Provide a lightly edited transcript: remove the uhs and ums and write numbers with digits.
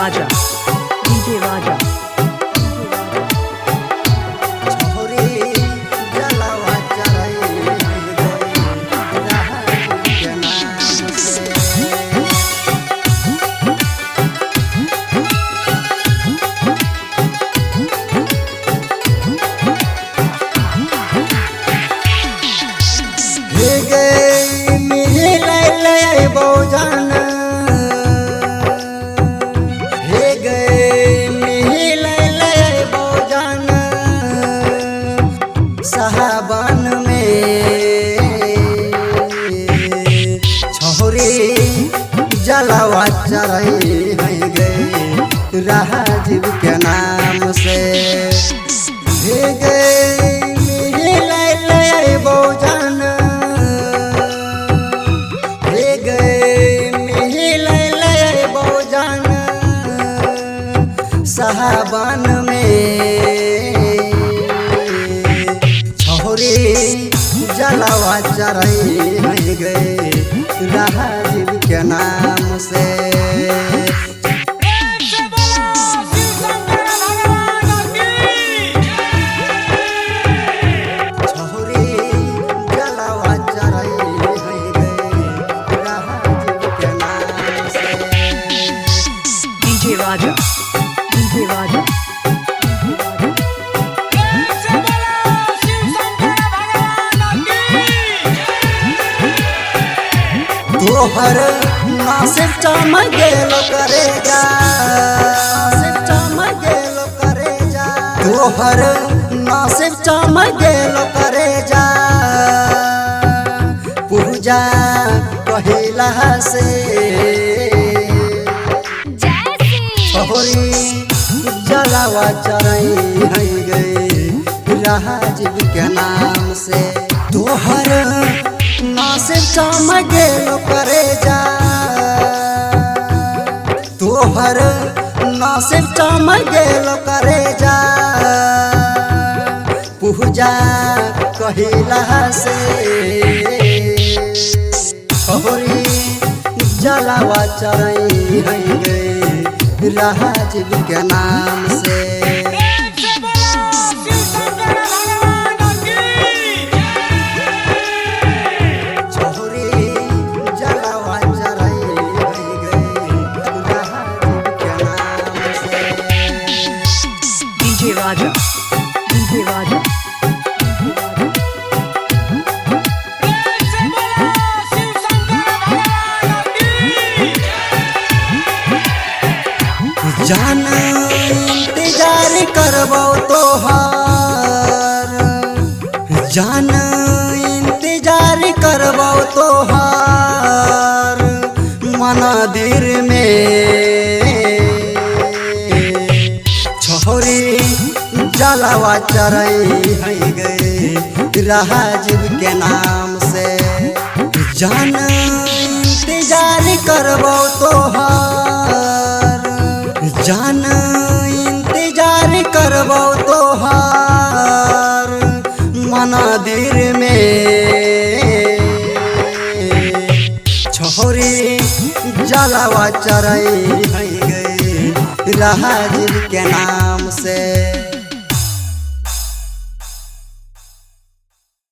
Raja. DJ Raja. छोरी जलवा चढ़ई है गए राजीव के नाम से। हे गे मिले बौजान, हे गे मिले बौजान, साहबन में छोरी जलवा चढ़ई है गे राजीव के नाम से। हे गे मिले बौजान, हे गे मिले बौजान, साहबन में छोरी जलवा चढ़ई है गे राजीव के नाम से। प्रेम से बोलो शिव शंकर भगवान की। छोरी जलवा चढ़ई है गे राजीव के नाम से। DJ Raja. DJ Raja. प्रेम से बोलो शिव शंकर भगवान की। तोहर नासिब चमकेलो करेजा, नासिब चमकेलो करेजा, तोहर नासिब चमकेलो करेजा, पूजा कहिला से। छोरी जलवा चढ़ई है गे राजीव के नाम से। तोहर नासिब चमकेलो करेजा, तोहर नासिब चमकेलो करेजा, पूजा कहिला से। छोरी जलवा चढ़ई है गे राजीव के नाम से। प्रेम से बोलो शिव शंकर भगवान की। छोरी जलवा चढ़ई है गे राजीव के नाम से। DJ Raja. DJ Raja. प्रेम से बोलो शिव शंकर भगवान की। जान इंतजार करबो तोहार, जान इंतजार करबो तोहार मनादिर में। छोरी जलवा चढ़ई है गे राजीव के नाम से। जान इंतजार करबो तोहार, जान इंतजार करबो तोहार मनादिर में। छोरी जलवा चढ़ई है गे राजीव के नाम